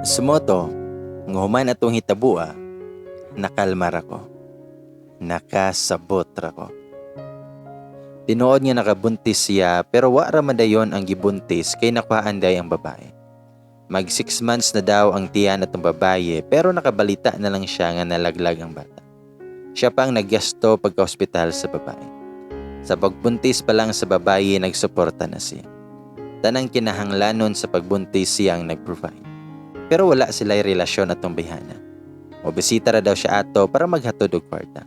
So mao to, nga human atong hitabua, nakalmar ako. Nakasabot ra ko. Tinuod nga nakabuntis siya, pero wa ra man dayon ang gibuntis kay nakuhaan day ang babae. Mag 6 months na daw ang tiyan atong babaye, pero nakabalita na lang siya nga nalaglag ang bata. Siya pa ang naggasto pagka-hospital sa babae. Sa pagbuntis pa lang sa babaye, nagsuporta na siya. Tanang kinahanglanon sa pagbuntis, siya ang nag-provide. Pero wala sila relasyon atong bayhana. O bisita ra daw siya ato para maghatod og kwarta.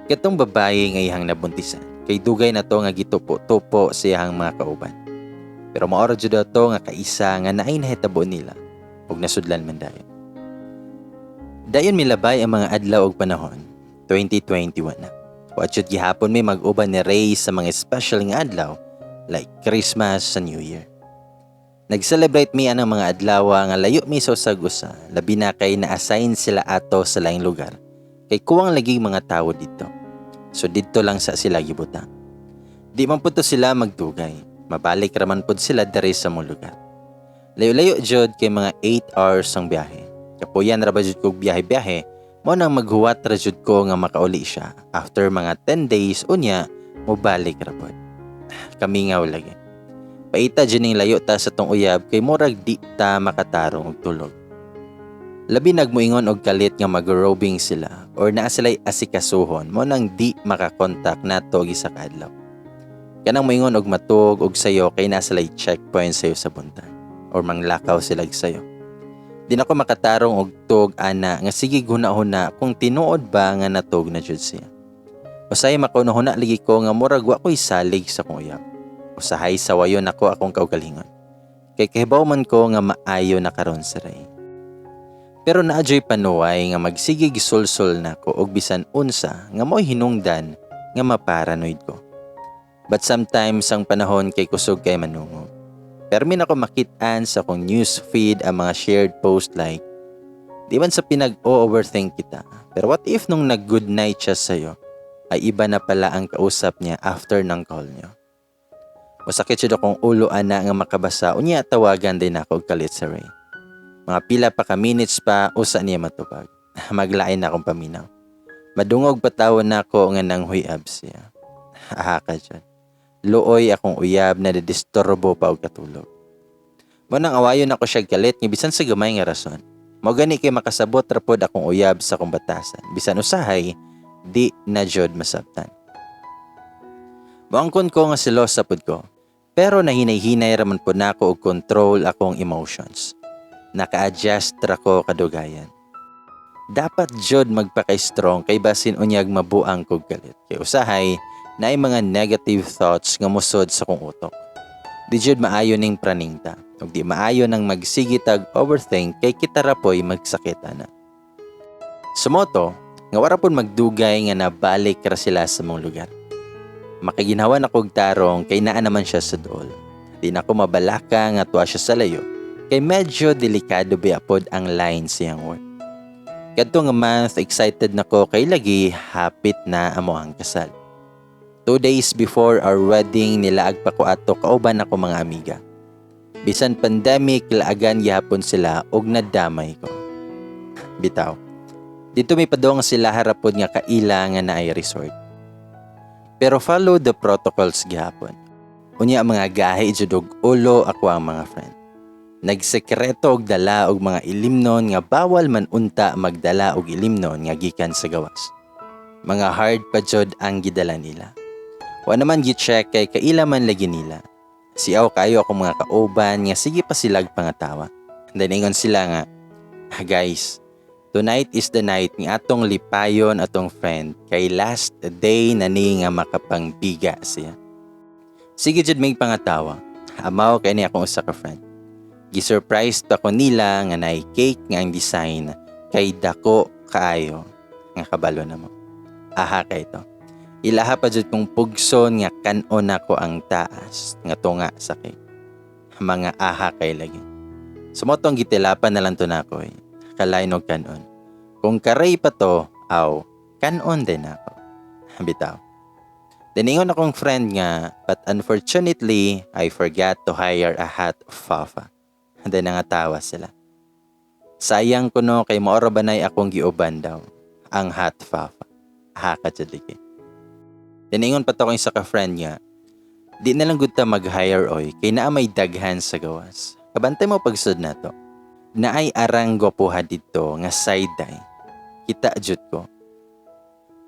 Katong babaye nga iyang nabuntisan, kay dugay na to nga gitupo-tupo sa iyang mga kauban. Pero mao ra jud daw to nga kaisa nga naay nahitabo nila ug nasudlan man dayon. Dayon milabay ang mga adlaw ug panahon, 2021 na. Wa jud gihapon may mag-uban ni Ray sa mga special nga adlaw like Christmas sa New Year. Nag-celebrate mi anang mga adlaw nga layo mi sa usag usa, labi na kay na-assign sila ato sa laing lugar. Kay kuwang lagi mga tawo didto. So didto lang sa sila gibutang. Di man pud to sila magdugay. Mabalik raman pud sila diri sa among lugar. Layo-layo jud kay mga 8 hours ang biyahe. Kapuyan ra ba jud kog biyahe-biyahe, mao nang maghuwat ra jud ko nga makauli siya. After mga 10 days unya, mobalik ra pod. Kamingaw lagi. Paita jud ning layo ta sa tong uyab kay murag di ta makatarong og tulog. Labi nagmuingon og kalit nga mag-robing sila or naa sila'y asikasuhon, mao nang di makakontak nato og isa ka adlaw. Kanang moingon og matug og sayo kay naa sila'y checkpoint sayo sa buntag or manglakaw sila sayo. Di na ko makatarong og tug ana nga sige huna-huna kung tinuod ba nga natug na jud siya. Usahay makahuna-huna lagi ko nga murag wa ko'y salig sa akong uyab. Usahay sawayon ako akong kaugalingon. Kay kahibaw man ko nga maayo na karon si Ray. Pero naa juy panuway nga magsige gisulsol nako og bisan unsa nga mo'y hinungdan nga maparanoid ko. But sometimes ang panahon kay kusog kay manungog. Permi nako makit-an sa akong news feed ang mga shared post like, di man sa pinag-o-overthink kita, pero what if nung nag-good night siya sa'yo, ay iba na pala ang kausap niya after ng call niyo? Masakit siya akong ulo ana nga makabasa, unya tawagan din ako og kalit sa Ray. Mga pila pa ka minutes pa usa niya matubag. Maglain na akong paminaw. Madungog pa tawon nako nga nang huyab siya. Aha ka dyan. Luoy akong uyab na didisturbo pa og katulog. Mao nang awayon ako siya kalit nga bisan sa gamay nga rason. Mao gani kay makasabot ra pod akong uyab sa akong batasan. Bisan usahay di na jud masabtan. Moangkon ko nga selosa pod ko. Pero nahinay-hinay raman pod nako og control akong emotions. Naka-adjust ra ko kadugayan. Dapat jud magpaka-strong kay basin unyag mabuang kog kalit. Kay usahay naay mga negative thoughts nga musod sa kong utok. Di jud maayo ning praningta. Ug di maayo nang magsige tag overthink kay kita ra poy magsakit ana. So mao to, nga wara pud magdugay nga nabalik ra sila sa among lugar. Makaginhawa na kog tarong kay naa naman siya sa duol. Di na ko mabalaka nga tuwa siya sa layo kay medyo delikado biya pod ang line siyang work. Kadto nga month, excited na ko kay lagi hapit na amo ang kasal. 2 days before our wedding, nilaag pa ko ato kauban ako mga amiga. Bisan pandemic, laagan gihapon sila og nadamay ko. Bitaw. Didto may padong sila harapod nga kaila nga naay resort. Pero follow the protocols gihapon. Unya mga gahi jud og ulo ako ang mga friend. Nagsekreto og dala og mga ilimnon nga bawal man unta magdala og ilimnon nga gikan sa gawas. Mga hard pa jud ang gidala nila. Wa naman gi-check kay kaila man lagi nila. Siaw kayo akong mga kauban nga sige pa silag pangatawa. Then ingon sila nga, "Ah, guys, tonight is the night nga atong lipayon atong friend kay last day na ni nga makapangbiga siya." Sige jud may pangatawa. Amaw kay ni akong usa ka friend. Gi-surprise pa ko nila nga naay cake nga ang design kay dako kaayo nga kabalo na mo. Aha kay to. Ilaha pa jud kong pugson nga kan-on nako ang taas nga tunga sa cake. Mga aha kay lagi. So mao tong gitilapan na lang to nako eh. Kalain og kanon. Kung karay pa to, aw, kanon din ako. Bitaw. Diningon akong friend nga, "But unfortunately, I forgot to hire a hot fafa." Then nangatawa sila. Sayang kuno kay mao ra banay akong giuban daw. Ang hot fafa. Haka jud lagi. Then ingon pa to akong isa ka friend nga, "Di na lang gud ta mag-hire oy kay naa may daghan sa gawas. Kabantay mo pagsud nato. Naay arang gwapuha didto nga side eye. Kita jud ko."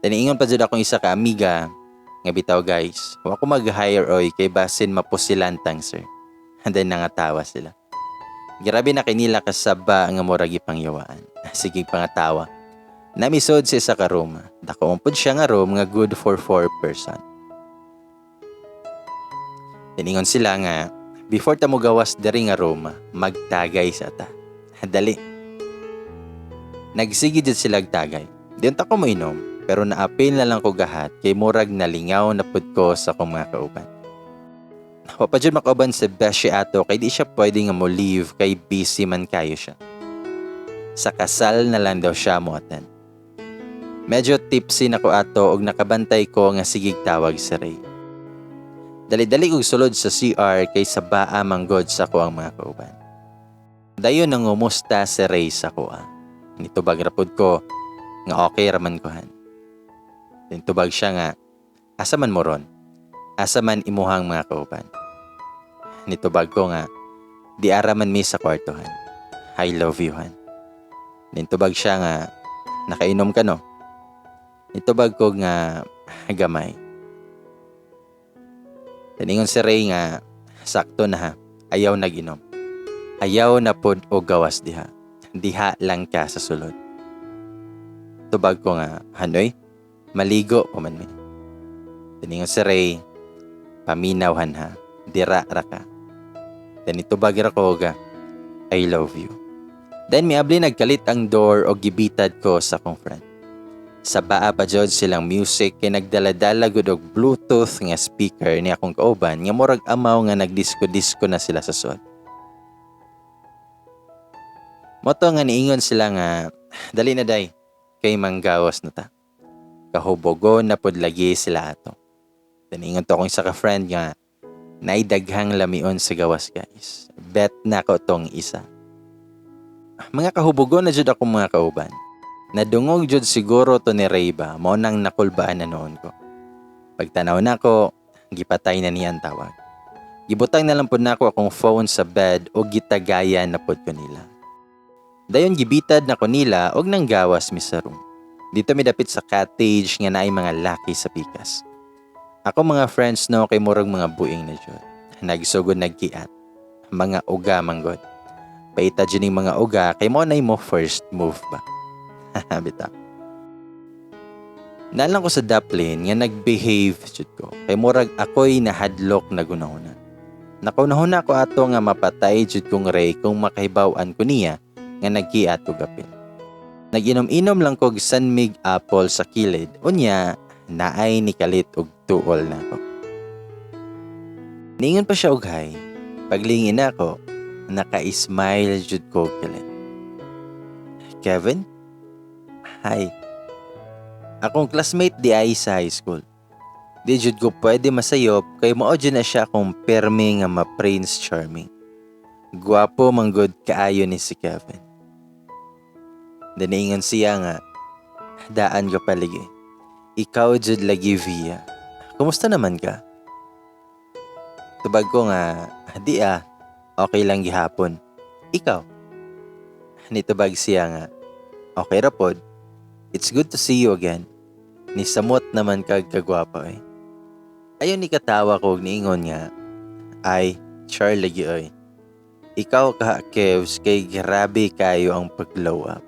Then ingon pa jud akong isa ka amiga nga, "Bitaw guys, wa ko mag-hire oy kay basin mapusilan tang sir." And then nangatawa sila. Grabe na kay nila kasaba nga murag ipangyawaan. Sige, pangatawa. Namisod sa isa ka room. Dako pud siya nga room nga good for four person. Then ingon sila nga, "Before ta mo gawas diri nga room, magtagay sa ta. Dali." Nagsige jud sila tagay. Di unta ko moinom, pero naapil na lang ko gahat kay murag nalingaw na pud ko sa akong mga kauban. Wa pa jud makauban si Beshi ato kay di siya pwede nga mo leave kay busy man kayo siya. Sa kasal na lang daw siya mo attend. Medyo tipsy na ko ato og nakabantay ko nga sigig tawag si Ray. Dali-dali kog sulod sa CR kay sa baa manggod sa ako ang mga kauban. Dayon nangumusta si Ray sa kuha. Nitubag ra pud ko nga okay raman ko han. Nitubag siya nga, "Asa man mo ron? Asa man imuhang mga kauban?" Nitubag ko nga, "Di ara man mi sa kwartohan. I love you han." Nitubag siya nga, "Nakainom ka, no?" Nitubag ko nga, "Gamay." Then ingon si Ray nga, "Sakto na ha, ayaw nag-inom. Ayaw na pod og gawas diha. Diha lang ka sa sulod." Tubag ko nga, "Hanoy, maligo pa man mi." Then ingon si Ray, "Paminaw han ha, dira ra ka." Then itubag ra ko ga, "I love you." Then miabli nagkalit ang door og gibitad ko sa akong friend. Sa baa pa jud silang music kay nagdala-dala gud og Bluetooth nga speaker ni akong kauban nga murag amaw nga nagdisko-disco na sila sa sud. Mao to nga niingon sila nga, "Dali na day kay manggawas na ta." Kahubogon na pod lagi sila ato. Then ingon to akong isa ka friend nga, "Naay daghang lamion sa gawas, guys. Bet na ko tong isa." Mga kahubogon na jud akong mga kauban. Nadungog jud siguro to ni Ray ba, mao nang nakulbaan na noon ko. Pagtanaw nako, gipatay na niya ang tawag. Gibutang na lang pud nako akong phone sa bed og gitagayan na pud ko nila. Dayon gibitad na ko nila og nanggawas mi sa room. Didto mi dapit sa cottage nga naay mga laki sa pikas. Ako mga friends no kay murag mga buing na jud. Nagsugod nagkiat. Mga uga manggod. Paita jud ning mga uga kay mo nay mo first move ba. Bitaw. Nalang ko sa daplin nga nag-behave jud ko. Kay murag ako'y nahadlok na gunahuna. Nakunahuna ko ato nga mapatay jud kong Ray kung makahibaw-an ko niya nga nagkiat og apil. Nag-inom-inom lang kog San Mig Apple sa kilid. Unya, naay ni kalit og tuol nako. Ningon pa siya og hi. Paglingin nako, naka-smile jud ko og kalit. "Kevin? Hi." Akong classmate di ay sa high school. Di jud ko pwede masayop kay mao jud na siya akong permi nga ma-Prince Charming. Gwapo manggod kaayo ni si Kevin. Then ingon siya nga, "Daan ka paligi. Ikaw jud lagi, Via. Kumusta naman ka?" Tubag ko nga, "Di ah, okay lang gihapon. Ikaw?" Nitubag siya nga, "Okay ra pod. It's good to see you again. Nisamot naman kag kagwapa eh." Ayon ni katawa ko og niingon nga, "Ay, char lagi oy. Ikaw ka, Kevs, kay grabe kayo ang pag-glow up."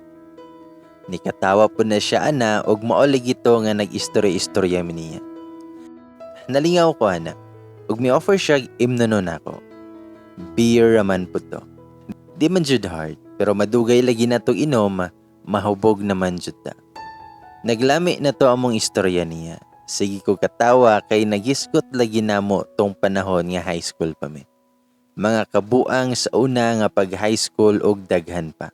Nikatawa po na siya ana og mao lagi to nga nag-istorya-istorya mi niya. Nalingaw ko ana ug mi offer siya imnonon nako. Beer raman pud to. Di man jud hard pero madugay lagi na tog inom, mahubog naman jud ta. Naglami na to among istorya niya. Sige ko katawa kay nagisgot lagi namo tong panahon nga high school pa mi. Mga kabuang sa una nga pag high school og daghan pa.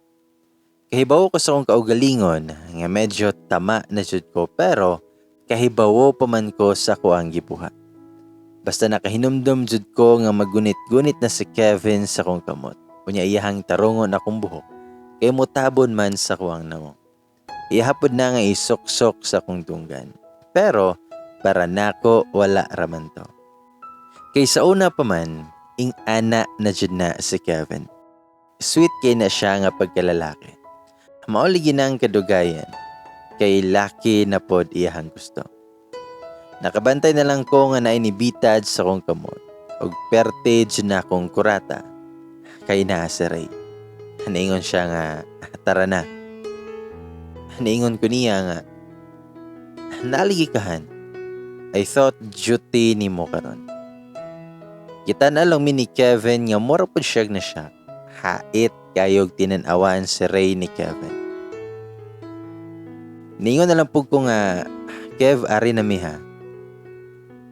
Kahibawo ko sa akong kaugalingon nga medyo tama na jud ko pero kahibawo pa man ko sa kuang gibuhat. Basta nakahinumdum jud ko nga magunit-gunit na si Kevin sa akong kamot. Unya iyahang tarungon akong buhok kay mutabon man sa kuang nawong. Iyahapod na nga isuksok sa akong dunggan. Pero para nako wala raman to. Kay sa una pa man, ing-ana na jud na si Kevin. Sweet kay na siya nga pagkalalaki. Mao lagi na ang kadugayan kay laki na pod iyahang gusto. Nakabantay na lang ko nga naay nibitad sa akong kamot og perte jud na akong kurata kay naa si Ray. Niingon siya nga tara na. Niingon ko niya nga naligi ka, Han. I thought duty nimo karon. Kita na lang mi ni Kevin nga mura pod siya na siya. Hait kayog tinan-awan si Ray ni Kevin. Ningon na lang pud ko nga, "Kev, ari na mi ha."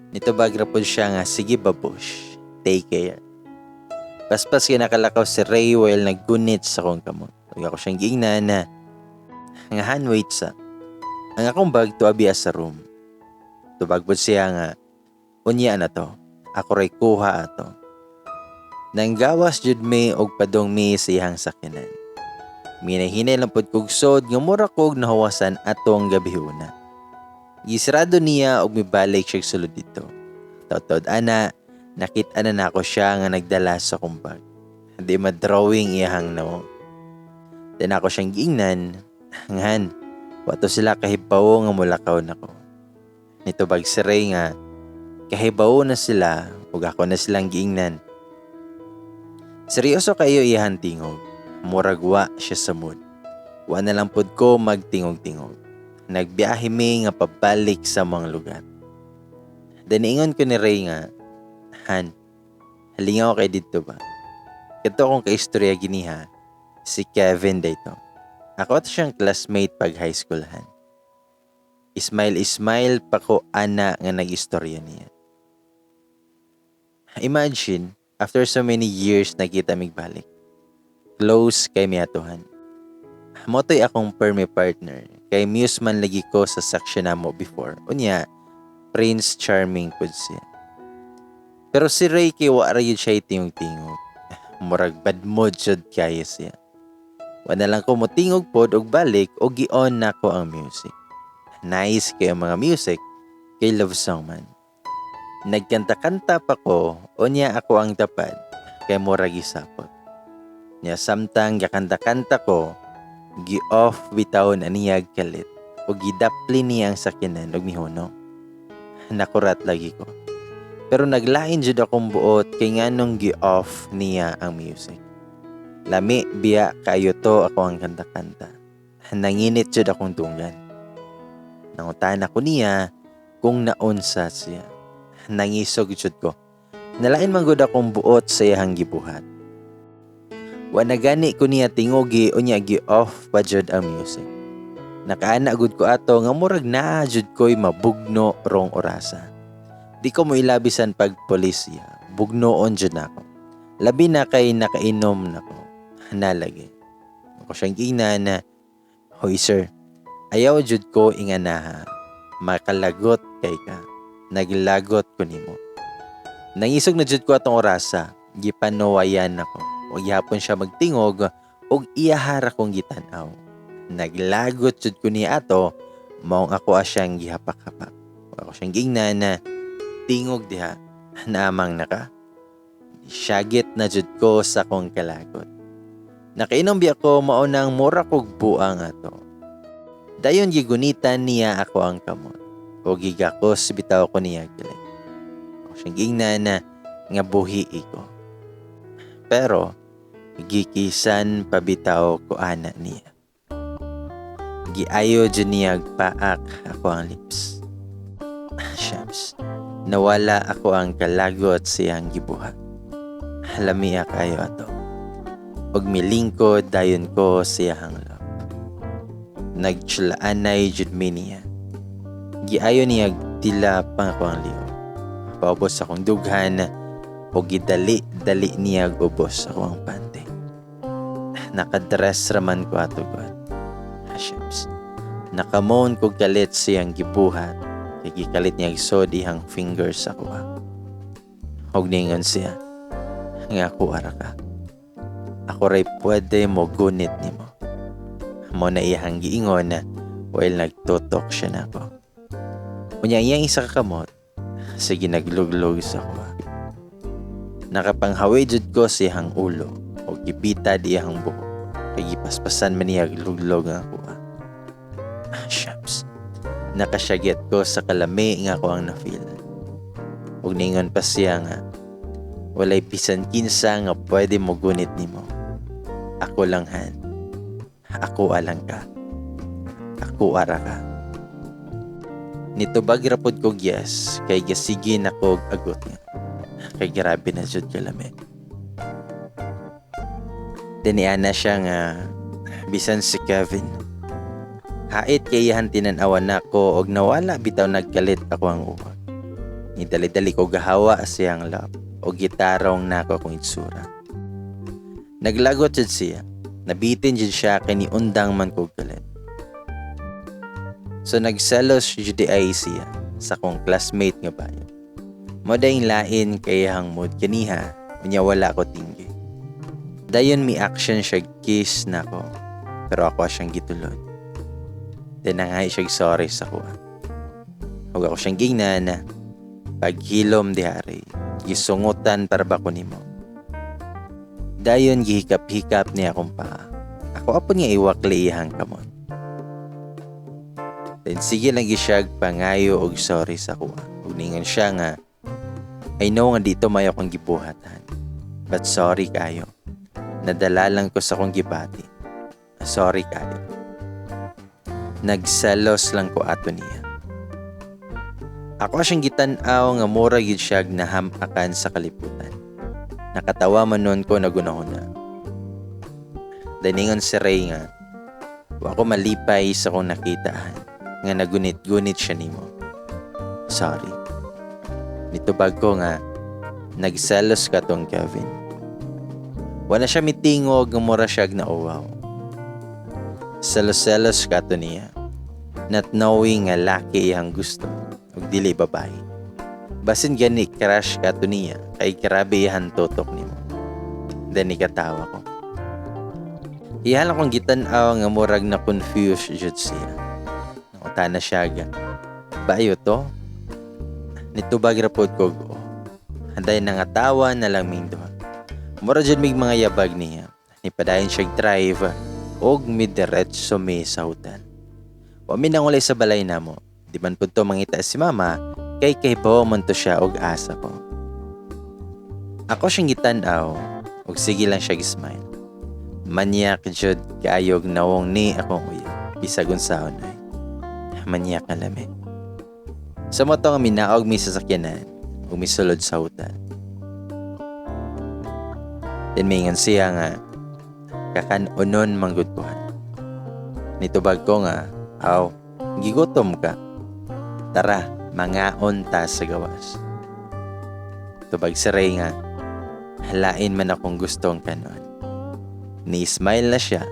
Nitubag ra pud siya nga, "Sige babush, take care." Paspas kay nakalakaw si Ray while naggunit sa akong kamot. Ug ako siyang giingnan na nga, "Han, wait sa. Ang akong bag to abiya sa room." Tubag pud siya nga, "Unya na to. Ako ray kuha ato." Nanggawas jud mi og padong mi sa iyang sakyanan. Minahinay lang pud kog sod nga mura kog nahuwasan atong gabhiona. Gisarado niya og mibalik siya sulod dito. Taud-taud ana, nakita na nako siya nga nagdala sa akong bag. Di ma-drawing iyahang nawong. Then ako siyang giingnan, "Han, wato sila kahibawo nga mulakaw nako." Nitubag si Ray nga, kahibawo na sila ug ako na silang giingnan. Seryoso kayo iyahang tingog. Murag wa siya sa mood. Wa na lang pud ko magtingog-tingog. Nagbiyahe mi nga pabalik sa mga lugar. Then ingon ko ni Ray nga, "Han, halingaw kay didto ba? Kato akong kaistorya giniha, si Kevin dayto. Ako at siyang classmate pag high school, Han." Smile smile pa ko ana nga nag-istorya niya. Imagine, after so many years nakita mig balik. Close kay mi ato, Han. Mao to'y akong permi partner. Kay muse man lagi ko sa section namo before. Unya, Prince Charming pud siya. Pero si Ray kay wa ra yun siya tingog-tingog. Murag bad mood jud kayo siya. Wa na lang ko motingog pod og balik og gi-on nako ang music. Nice kay ang mga music kay love song man. Nagkanta-kanta pa ko, unya ako ang tapad kay murag gisapot. Nya samtang gakanta-kanta ko, gi-off bitaw na niyag kalit ug gidapli niya ang sakyanan og mihunong. Nakurat lagi ko. Pero naglain jud akong buot kay nganong gi-off niya ang music. Lami biya kayo to ako ang kanta-kanta. Nanginit jud akong dunggan. Nangutan ako niya kung naunsa siya. Nangisog jud ko. Nalain man gud akong buot sa iyahang gibuhat. Wa na gani ko niya tingugi, unya gi-off pa jud ang music. Nakaana gud ko ato nga murag naa jud ko'y mabugno rong orasa. Di ko mo ilabisan pag pulisya, bugnoon jud nako. Labi na kay nakainom nako. Nalagi. Ako siyang giingnan na, "Hoy sir, ayaw jud ko inganaha. Makalagot kay ka. Naglagot ko nimo." Nangisog na jud ko atong orasa. Gipanuwayan ako. O gihapon siya magtingog og iyahara kong gitan-aw. Naglagot jud ko niya ato, maong ako siyang gihapak-hapak. Ako siyang giingnan na, "Tingog diha, naamang na ka." Syagit na jud ko sa akong kalagot. Nakainom biya ko, mao nang mura kog buang ato. Dayon gigunitan niya ako ang kamot. O gigakos bitaw ko niya gilit. Ako siyang giingnan na nga buhi ko. Pero gikisan pabitaw ko ana niya. Giayo jud niya paak ako ang lips. Shucks. Nawala ako ang kalagot siyang gibuhat. Lamia kayo ato. Ug milingkod dayon ko siyahang lap. Nagtsulaanay jud mi niya. Giayo niya tila pang ako ang liog. Paubos akong dughan o gidali-dali niya ubos ako ang pante. Nakadress raman ko ato, God. Shucks. Nakamoon ko kalit siyang gibuhat. Kay gikalit niya sod ihang fingers sa kuha. Og ningon siya nga ako ara ka. Ako ray pwede mo gunit nimo. Mao na iyang giingon while nagtutok siya nako. Unya iyang isa ka kamot, sige nagluglog sa kuha. Nakapanghawi jud ko sa iyang ulo o gibitad iyang buhok. Kay gipaspasan man niya luglog ang kuha. Ah, shucks. Nakasyagit ko sa kalami nga ako ang na-feel. Ug ningon pa siya nga, walay bisan kinsa nga pwede mo gunit nimo. Ako lang, Han. Ako alang ka. Ako ara ka. Nitubag ra pod kog yes, kay gasige na kog agot nga. Kay grabe na jud kalami. Then niana siya nga bisan si Kevin. Hait kay iyahan tinan-awan nako og nawala bitaw nagkalit ako ang uwag. Ni dali-dali ko gahawa siyang lap og gitarong nako akong itsura. Naglagot jud siya. Nabitin jud siya kay niundang man kog kalit. So nagselos jud ay siya sa akong classmate nga bayo. Mao dayong lain kay iyang mood kaniha, unya wala ko tinggi. Dayon mi action siya kiss nako, pero ako siyang gitulod. Then nangay siya sorry sa kuha. Ug ako siyang gingnan, paghilom dihari, gisungutan para ba ko nimo. Dayon gihikap-hikap niya akong paa. Ako apon nga iwakli iyang kamot. Then sige lang siya pangayo og sorry sa kuha. Ug ningon siya nga, "I know nga dito mayo akong gibuhatan. But sorry kayo. Nadala lang ko sa akong gibati. Sorry kayo. Nagselos lang ko ato niya." Ako siyang gitan-aw nga mura gyud siya nahamakan sa kalibutan. Nakatawa man nun ko nagunahuna. Daningon si Ray nga, wa ko malipay sa kong nakitaan nga nagunit-gunit siya nimo. Sorry. Nitubag ko nga, nagselos ka tong Kevin. Wala siya mitingog nga mura siya nauwaw. Selos-selos ka to niya. Not knowing nga laki iyang gusto ug dili babae. Basin gani crush ka to niya kay grabe iyang tutok nimo. Then ikatawa ko. Iyan akong gitan-aw nga murag na confused jud siya. Nangutana siya ga, "Bayo to?" Nitubag ra pod ko og oo. Anday nangatawa na lang ming duha. Mura jud mig mga yabag niya. Nipadayon siya drive og midiretso mi sa hotel. Wa mi nangulay sa balay namo. Di man pud to mangita si mama kay kahibaw man to siya og asa ko. Ako siyang gitan-aw og sige lang siya smile. Manyak jud kaayog nawong ni akong uyab bisag unsaon ay. Manyak nga lami. Sa mo to nga minaog mi sa sakyanan ug misulod sa hotel. Then mingon siya nga kakanunon manggod ko, Han. Nitubag ko nga, aw, gigutom ka. Tara, mangaon ta sa gawas. Tubag si Ray nga, halain man akong gustong kanon. Ni-smile na siya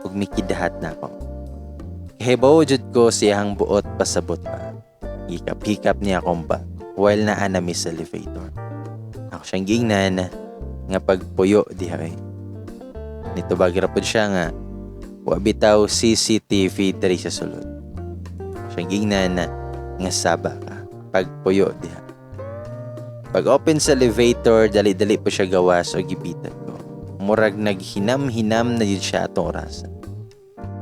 ug mikidahat na ako. Kahibaw jud ko siyang buot pasabot pa. Hikap-hikap niya akong ba while naa nami sa elevator. Ako siyang gingnan nga pagpuyo diha eh. Nitubag ra pod siya nga wa bitaw CCTV diri sa sulod. Ako siyang gingnan nga saba ka pagpuyo diha. Pag open sa elevator, dali-dali po siya gawas o gibitan ko. Murag naghinam-hinam na yun siya atong orasa.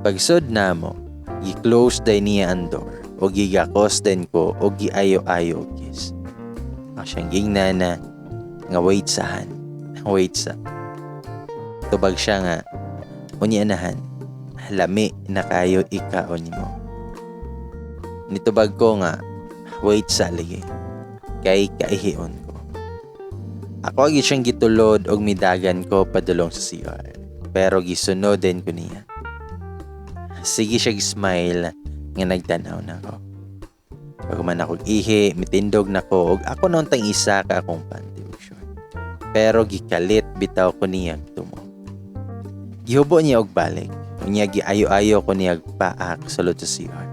Pagsud namo, gi-close day niya ang door o gigakos din ko o giayo-ayo og kiss. Ako siyang gingnan na nga wait sa, Han. Wait sa. Tubag siya nga, unya na, Han, lami na kayo ikaon nimo. Nitubag ko nga, wait sa lagi. Kay kaihion ko. Ako agi siyang gitulod og midagan ko padulong sa CR. Pero gisunod din ko niya. Sige siya smile nga nagtanaw na ako. Pag man ako ihi, mitindog na ko og ako nauntang isa ka akong panty ug short. Pero gikalit bitaw ko niya tumo. Gihubo niya og balik. Unya giayo-ayo ko niya paak sulod sa CR.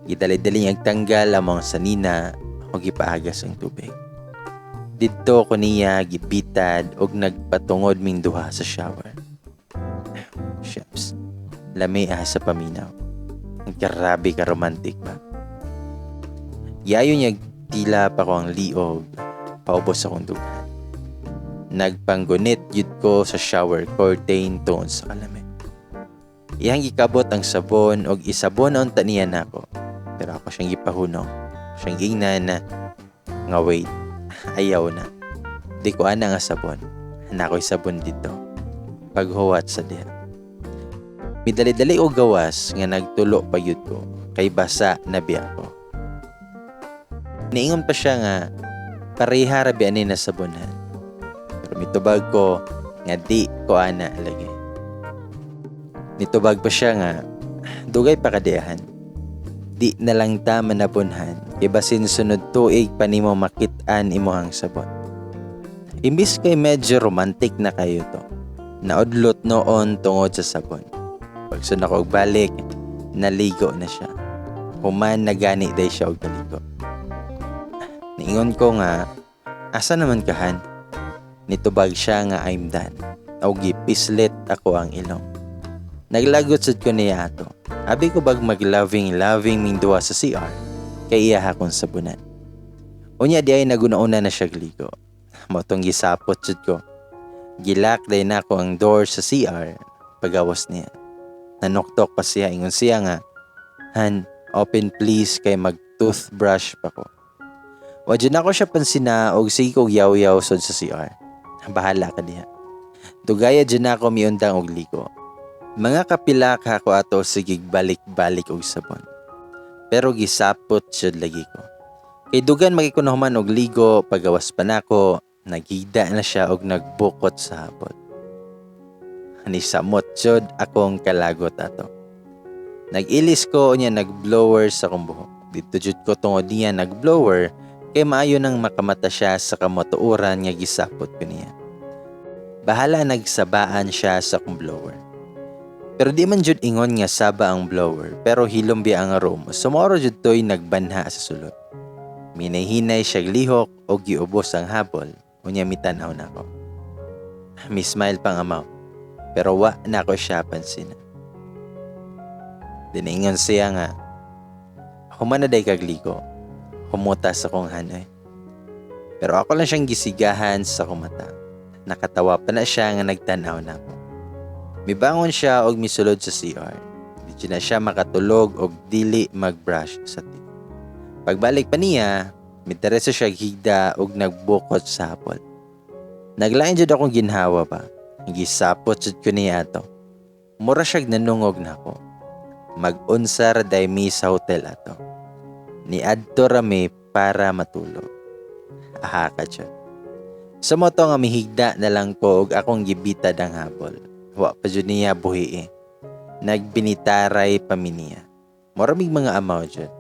Gidali-dali niya tanggal among sanina o gipaagas ang tubig. Didto ko niya gibitad og nagpatungod ming duha sa shower. Shucks. Lami ah sa paminaw. Grabe ka romantic ba? Giayo niya tila pa ko ang liog, paubos akong dughan. Nagpanggunit yun ko sa shower curtain tungod sa kalami. Iyang gikabot ang sabon og isabon unta niya nako. Pero ako siyang gipahunong. Siyang gingnan na nga wait, ayaw na. Di ko ana nga sabon. Nako'y sabon dito. Paghuwat sa diha. Midali-dali og gawas nga nagtulo pa gyud ko kay basa na biya ko. Niingon pa siya nga pareha ra biya ni na sabonan. Pero mitubag ko nga di ko ana lagi. Nitubag pa siya nga dugay pa kadiahan. Di na lang ta manabunhan kay basin sunod tuig pa nimo makit-an imuhang sabon. Imbis kay medyo romantic na kayo to. Naudlot noon tungod sa sabon. Pagsun ako og balik, naligo na siya. Human na gani day siya og naligo. Niingon ko nga, asa naman kahan? Nitubag siya nga I'm done. O gipislit ako ang ilong. Naglagot sad ko niya ato. Abi ko bag mag-loving loving ming duwa sa CR kay iya akong sabunan. Unya di ay naguna-una na siya gligo. Mao tong gisapot jud ko. Gilak day nako ang door sa CR pagawas niya. Nanoktok pa siya, ingon siya nga, Han, open please kay mag toothbrush pa ko. Wa jud nako siya pansina og sige kog yaw-yaw sud sa CR. Bahala ka diha. Dugaya jud nako miundang og ligo. Mga kapila ka ko ato sige balik-balik og sabon. Pero gisapot jud lagi ko. Kay dugan magikunahuman og ligo, pagawas pa nako, naghigda na siya og nagbukot sa habol. Nisamot jud akong kalagot ato. Nag-ilis ko niya nag-blower sa akong buhok. Dito jud ko tungod niya nag-blower kay maayo nang makamata siya sa kamatuoran nga gisapot ko niya. Bahala nagsabaan siya sa akong blower. Pero di man jud ingon nga saba ang blower, pero hilom biya ang room. So mao ra jud to'y nagbanha sa sulod. Minayhinay siya lihok o giubos ang habol, unya mitanaw nako. Mi smile pang amaw, pero wa nako siya pansin. Diningon siya nga, human na day kagligo, humuta sa kong hanoy. Pero ako lang siyang gisigahan sa kumata. Nakatawa pa na siya nga nagtanaw na ako. Mibangon siya og misulod sa CR. Di na siya makatulog og dili mag-brush sa teeth. Pagbalik pa niya, mitereso siya higda og nagbukot sa hapol. Naglain jud akong ginhawa pa. Gisapot jud ko niya ato. Mura siyag nanungog nako. Mag-unsa ra day mi sa hotel ato. Niadto ra mi para matulog. Aha ka jud. Sa mao to nga mihigda na lang ko og akong gibitad ang habol. Wa pa jud niya buhi eh. Nagbinitaray pa mi niya. Mura mig mga amaw jud.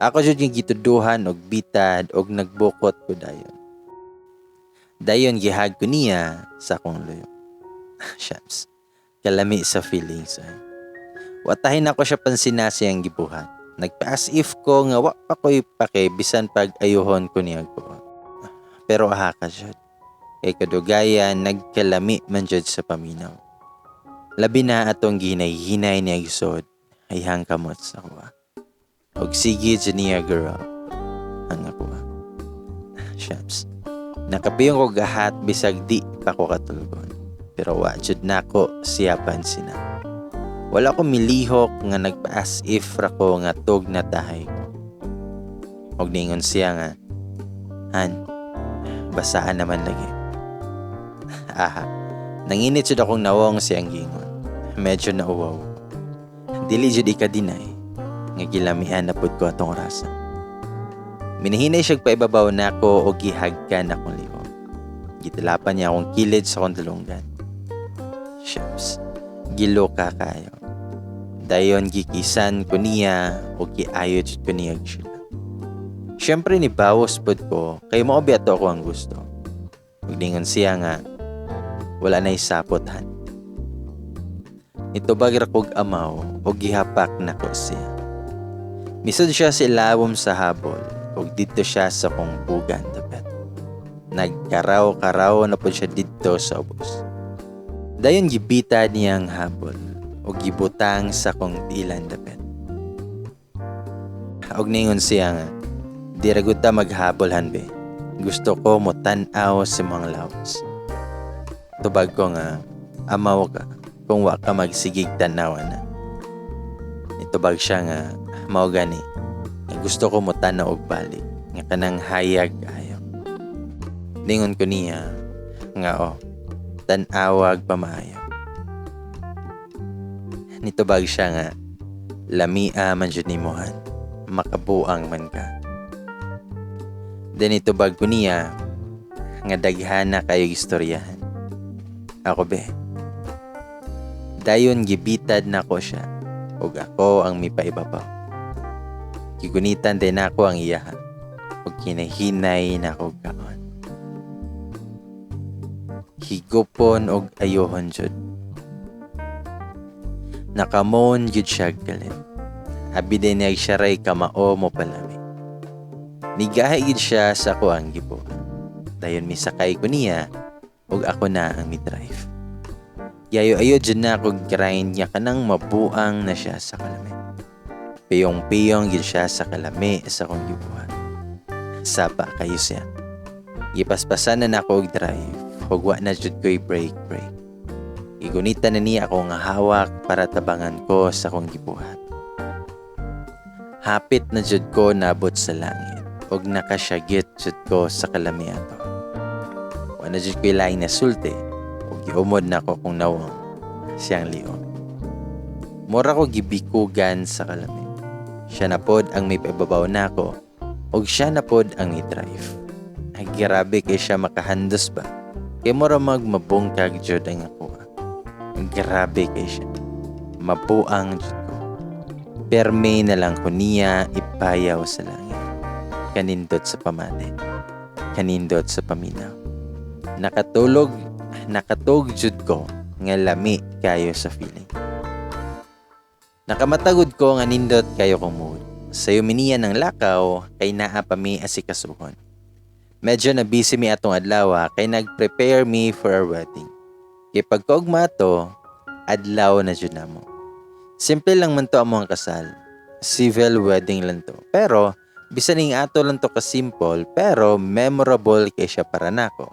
Ako jud nga gituduhan og bitad og nagbukot ko dayon. Dayon gihag ko niya sa akong luyo. Shucks. Kalami sa feelings ay. Watahin ako siya pansina siyang gibuhat. Nagpa-as if ko nga wa pa ko'y pake bisan pag ayuhon ko niya ko. Pero aha ka jud. Kay kadugayan nagkalami man jud sa paminaw. Labi na atong gihinay-hinay niya gisod ay hang kamot sa kuha. Og sige jud niya girl. Ang ako. Shucks. Nakapiyong ko gahat bisag di pa ko katulgon. Pero wa jud nako siya pansina. Wala ko milihok nga nagpa-as if ra ko nga tug na tahay ko. Og ningon siya nga, Han, basaan naman lagi. Aha, nanginit jud akong nawong siyang gingon. Medyo nauwaw. Dili jud ika-deny nga gilamian na pud ko atong orasa. Minahinay siya paibabaw nako og gihagkan akong lihok. Gitilapan niya akong kilid sa akong dalunggan. Shucks, giluka kayo. Dayon gikisan ko niya o giayo jud ko niya sila. Siyempre ni bawas pod ko kay mao biya to ako ang gusto. Ug ningon siya nga wala na isapot han. Itubag ra kog amaw og gihapak nako siya. Misud siya sa ilawom sa habol ug didto siya sa kong bugan dapat. Nagkaraw-karaw na pod siya didto sa ubos. Dayon gibitad niya ang habol ug gibutang sa kong tiilan dapit. Og ningon siya nga, "Di ra gud ta maghabol, Han, be. Gusto ko mo tan-aw sa imong lawas." Tubag ko nga, "Amaw ka kung wa ka magsigig tan-aw na." Nitubag siya nga, "Mao gani, nga gusto ko mo tan-aw og balik, nga kanang hayag ayo." Ningon ko niya nga, "Oh, tan-awag pamaayo." Nitubag siya nga, "Lamia man jud nimo, Han. Makabuang man ka." Then itubag ko niya nga, "Daghan na kayo istoryahan. Ako be." Dayon gibitad nako siya ug ako ang mipaibabaw. Gigunitan din ako ang iyaha ug kinahinay na ako kaon. Higupon og ayohon jud. Nakamon jud siya galit. Abi din niya siya ray kamao mo palami. Nigahi gid siya sa ako ang gibuhat. Dayon misakay ko niya ug ako na ang mi-drive. Yayo-ayo jud na ako grind niya kanang mabuang na siya sa kalami. Piyong-piyong gid siya sa kalami sa akong gibuhat. Sapa kayo siya. Gipaspasan na nako og drive ug wa na jud ko'y break break. Gigunitan na niya ako nga hawak para tabangan ko sa akong gibuhat. Hapit na jud ko nabot sa langit ug nakasyagit jud ko sa kalami ato. Wa na jud ko'y laing nasulti ug giumod na ko kung nawong siyang liog. Mura ko gibikugan sa kalami. Siya na pod ang may paibabaw nako ug siya na pod ang i-drive. Ay, grabe kay siya makahandos ba. Kay mura mag mabungkag jud ang ako. Grabe kay siya. Mabuang jud ko. Perme na lang ko niya ipayaw sa langit. Kanindot sa pamati. Kanindot sa paminaw. Nakatulog, nakatug jud ko nga lami kayo sa feeling. Nakamatagod ko nga nindot kayo kong mood. Sayo mi niya ng lakaw kay naa pa mi asikasuhon. Medyo na busy mi atong adlaw kay nag-prepare me for our wedding. Kay pagkaugma to, adlaw na jud namo. Simple lang man to among kasal. Civil wedding lang to. Pero bisan ning ato lang to ka simple, pero memorable kay siya para nako.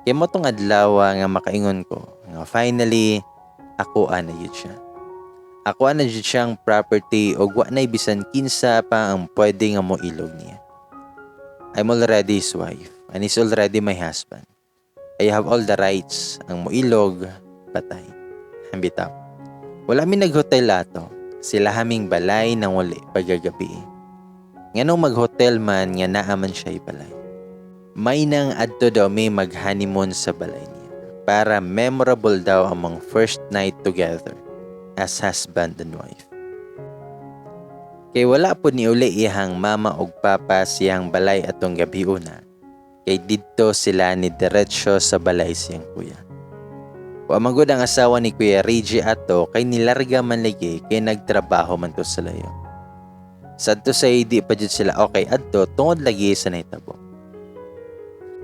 Kay mo tong adlaw nga makaingon ko nga finally ako ana yun siya. Ako ana jud siyang property ug wa nay bisan kinsa pa ang pwede nga moilog niya. I'm already his wife and he's already my husband. I have all the rights. Ang moilog, patay. Bitaw. Wala mi naghotel ato. Sila haming balay nang wali pagagabi. Nganong maghotel man nga naa man siya balay? May nang adto daw mi mag-honeymoon sa balay niya para memorable daw among first night together as husband and wife. Kay wala po ni uli iyang mama ug papa siyang balay atong gabi una. Kay didto sila ni diretsyo sa balay siyang kuya. Wa man gud ang asawa ni Kuya Reggie ato kay nilarga man lagi kay nagtrabaho man to sa layo. Sadto sa di pa jud sila okay adto tungod lagi sa nahitabo.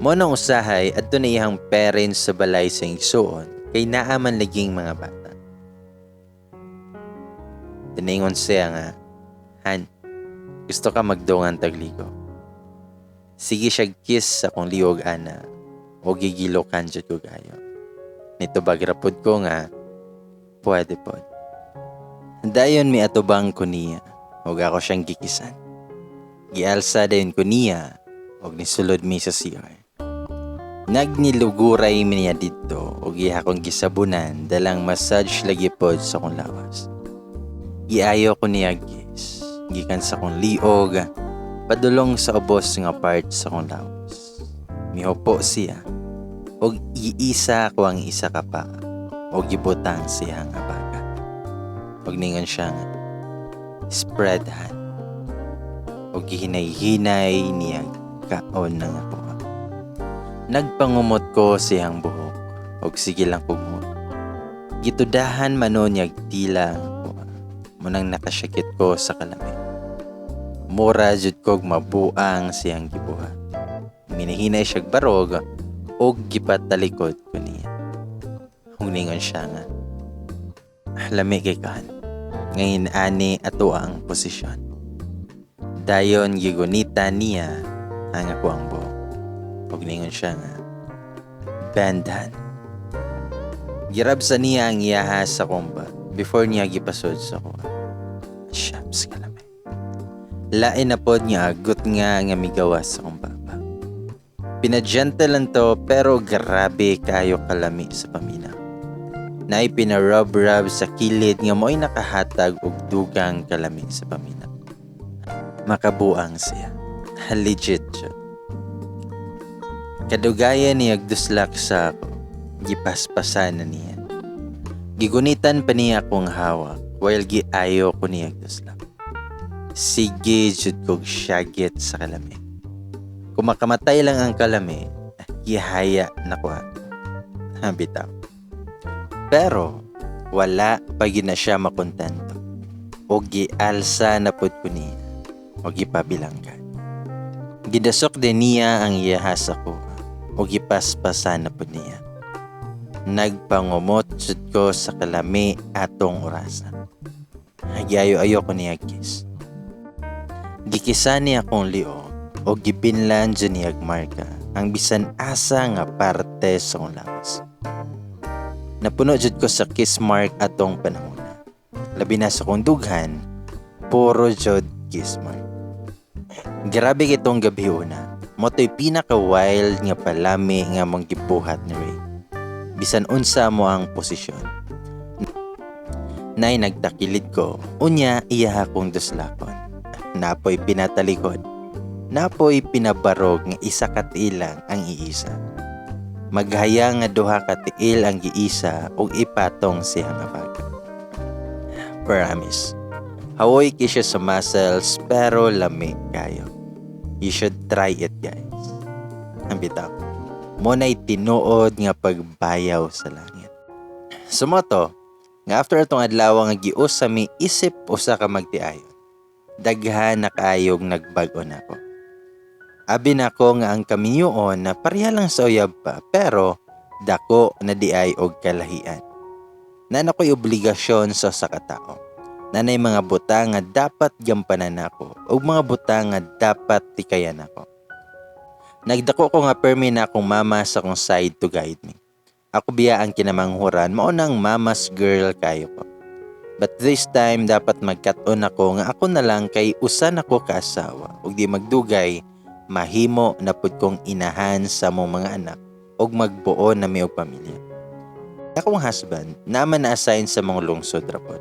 Mo nang usahay adto na iyang parents sa balay sa igsuon kay naa man laging mga bata. Tiningon siya nga, "Han, gusto ka magdungan tagligo?" Sige siya kiss sa akong liog ana o gigilokan jud ko gayo. Nitubag ra pod ko nga, "Pwede pod." Dayon miatubang ko niya ug ako siyang gikisan. Gialsa dayon ko niya ug nisulod mi sa CR. Nagniluguray mi niya didto ug iya akong gisabunan dalang massage lagi pod sa akong lawas. Giayo ko niya kiss gikan sa akong liog padulong sa ubos nga part sa akong lawas. Mihupo siya ug iisa ko ang isa ka paa ug gibutang siya nga baga. Ug ningon siya nga, "Spread, Han." Ug gihinay-hinay niya kaon ng ako. Nagpangumot ko siyang buhok ug sige lang kugmot. Gitudahan man no niya dila ang ako. Munang nakasyakit ko sa kalami. Mura jud kog mabuang siyang gibuhat. Minahinay siyag barog ug gipatalikod ko niya. Ug Ug ningon siya nga, "Lami kay ka, Han. Ngayon ani ato ang posisyon." Dayon gigunita niya ang ako ang buhok. Ug ningon siya nga, "Bend, Han." Gi-rub sa niya ang iyaha sa akong butt before niya gipasod sa ko. Shucks, kalami. Lain na pod nga agot nga nga migawas sa akong baba. Pina-gentle lang to pero grabe kayo kalami sa paminaw. Naay pina-rub-rub sa kilid nga mo'y nakahatag og dugang kalami sa paminaw. Makabuang siya. Legit jud. Kadugayan niya duslak sa ako. Gipaspasan na niya. Gigunitan pa niya akong hawak while giayo ko niya duslak. Sige jud kog syagit sa kalami. Kung makamatay lang ang kalami, gihaya na ko ato. Bitaw. Pero wala pa gyud na siya makontento. O gialsa na pud ko niya. O gipabilangkan. Gidasok din niya ang iyaha sa ko. O gipaspasan na pud niya. Nagpangumot jud ko sa kalami atong orasa. Giayo-ayo ko niya kiss. Gikisa niya akong liog o gibinlan jud niya marka ang bisan asa nga parte sa akong lawas. Napuno jud ko sa kiss mark atong panahona. Labi na sa akong dughan, puro jud kiss mark. Grabe kitong gabi una. Mao to'y pinaka-wild nga palami nga mong gibuhat ni Ray. Bisan unsa mo ang posisyon. Nay nagtakilid ko, unya iya akong duslakon. Napoy pinatalikod. Napoy pinabarog nga isa ka tiil lang ang iisa. Maghaya nga duha ka tiil ang giisa ug ipatong siya nga baga. Promise. Hawoy ki siya sa muscles pero lami kayo. You should try it, guys. Ang bitaw. Mao na'y tinuod nga pagbayaw sa langit. So mao to, nga after atong adlaw nga giusa mi isip usa ka magtiayon, daghan na kaayog nagbag-o nako. Abi nako nga ang kaminyoon na pareha lang sa uyab pa pero dako na diay og kalahian. Naa na ko'y obligasyon sa usa ka tao. Naa nay mga butang nga dapat gampanan nako ug mga butang nga dapat tikayan nako. Nagdako ko nga permi na akong mama sa akong side to guide me. Ako biya ang kinamanghuran, mao nang mama's girl kayo ko. But this time dapat magkat-on ako nga ako na lang kay usa na ko kaasawa ug di magdugay mahimo na pud kong inahan sa among mga anak ug magbuo na mi og pamilya. Akong husband naman na-assign sa mga lungsod ra pod.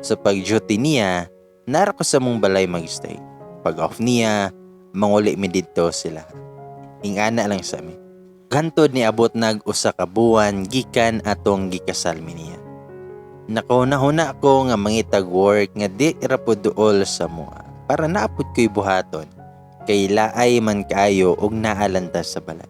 Sa pag-duty niya, nara ko sa mong balay mag-stay. Pag off niya, manguli mi didto sila. Ingana lang sa mi. Hantod ni abot nag usa ka buwan gikan atong gikasal mi niya. Nakahuna-huna ko nga mangitag work nga di ra pod duol sa mua para naapod ko'y buhaton kay laay man kaayo og naalanta sa balay.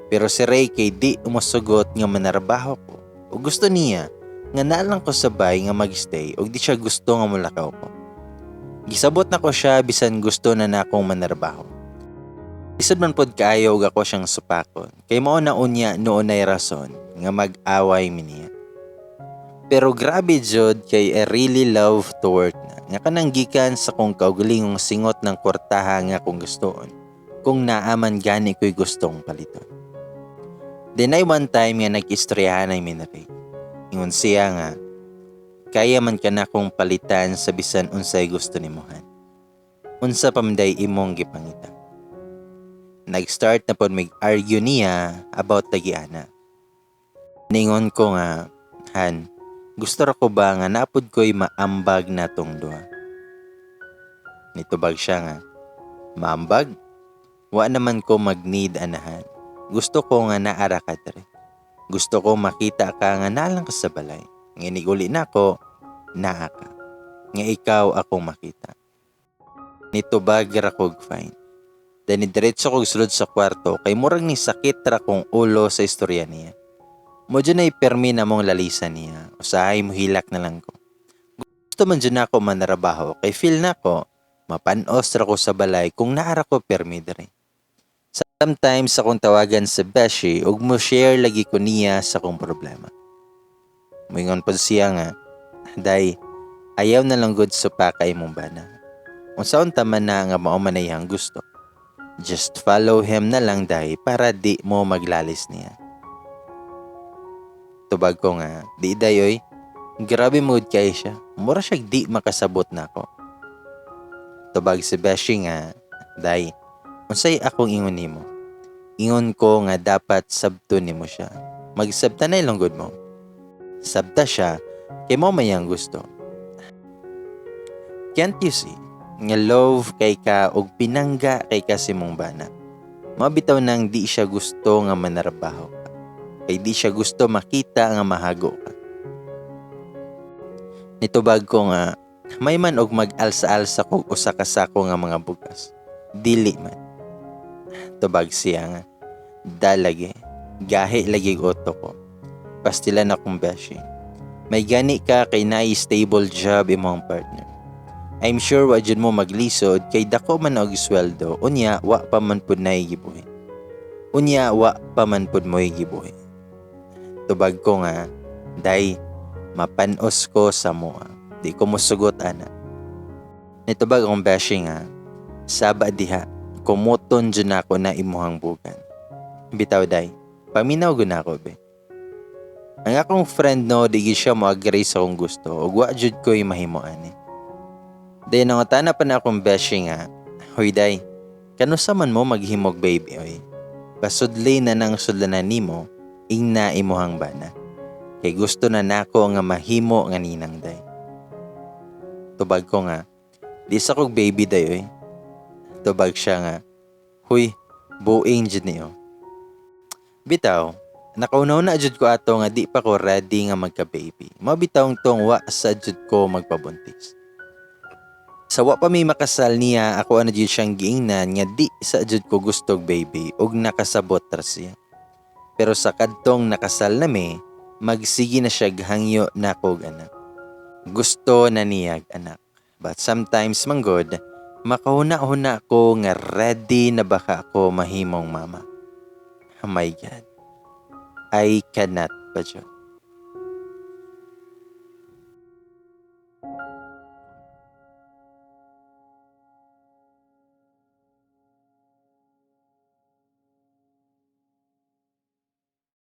Pero si Ray kay di umusugot nga manarbaho ko o gusto niya nga naalang ko sa bay nga magstay og di siya gusto nga mulakaw ko. Gisabot na ko siya bisan gusto na nakong manarbaho. Lisod man pod kaayo og ako siyang supakon kay mao na unya noon ay rason nga mag-away mi niya. Pero grabe jud kay I really love to work na. Nga kanang gikan sa kong kaugalingong singot ng kwartaha nga akong gustoon kung naaman gani ko'y gustong paliton. Then ay one time nga nag-istoryahan ay mi ni Ray. Ingon siya nga, "Kaya man ka na kong palitan sa bisan unsay gusto nimo, Han. Unsa pa man day imong gipangita?" Nag-start na pod mig argue niya about lagi ana. Ningon ko nga, "Han, gusto ra ko ba nga napod ko'y maambag natong duha?" Nitubag siya nga, "Maambag? Wa naman ko mag-need anahan. Gusto ko nga naara ka dre. Gusto ko makita ka nga nalang ka sa balay. Nga iniguli nako, naa ka. Nga ikaw akong makita." Nitubag ra kog fine. Then diretso kog sulod sa kwarto kay murag ni sakit ra kong ulo sa istorya niya. Mao jud na permi na mong lalisa niya. Usahay mo hilak na lang ko. Gusto man jud nako manarabaho kay feel nako mapanos ra ko sa balay kung naara ko permi diri. Sometimes akong tawagan sa beshi ug mo share lagi ko niya sa akong problema. Moingon pod siya nga, "Day, ayaw na lang gud supaka imong bana. Unsaon ta man na nga mao man na iyang gusto. Just follow him na lang, day, para di mo maglalis niya." Tubag ko nga, "Di day oy, grabe mood kay siya. Mura siya di makasabot nako." Tubag si Beshi nga, "Day, unsay akong ingon nimo? Ingon ko nga dapat sabton nimo siya. Magsabta na lang gud mo. Sabta siya, kay mao may iyang gusto. Can't you see nga love kay ka og pinangga kay ka sa imong bana? Mao bitaw nang di siya gusto nga manarbaho ka. Kay di siya gusto makita nga mahago ka." Nitubag ko nga, "May man og mag-alsa-alsa kog usa ka sako nga mga bugas. Dili man." Tubag siya nga, "Dalagi, gahi lagi utok ko. Pastilan akong beshi. May gani ka kay naay stable job imong partner. I'm sure wa jud mo maglisod kay dako man og sweldo, unya wa pa man pud nay gibuhi. Unya wa pa man pud mo'y gibuhi." Tubag ko nga, "Day, mapanos ko sa moa. Di ko mosugot ana." Nitubag akong beshi nga, "Saba diha, kumuton jud nako na imuhang bugan. Bitaw day, paminaw gud nako be." Ang akong friend no, di gid siya mo agree sa akong gusto ug wa jud ko'y mahimo ani. Dayon nangutana pa na akong beshi nga, "Hoy day, kanusa man mo maghimog baby oy? Pasudli na nang sudlanan nimo, ingna imuhang bana. Kay gusto na nako nga mahimo nga ninang, day." Tubag ko nga, "Di sa kog baby day oy." Tubag siya nga, "Huy, buing jud niyo." Bitaw, nakaunaw na jud ko ato nga di pa ko ready nga magka-baby. Mao bitaw tong wa sa jud ko magpabuntis. Sa wa pa may makasal niya, ako ano jud siyang giingnan nga di sa jud ko gustog baby ug nakasabot ra siya. Pero sa kadtong nakasal nami, magsige na siya hangyo na kog anak. Gusto na niyag anak. But sometimes manggod, makahuna-huna ko nga ready na baka ako mahimong mama. Oh my God. I cannot pa jud.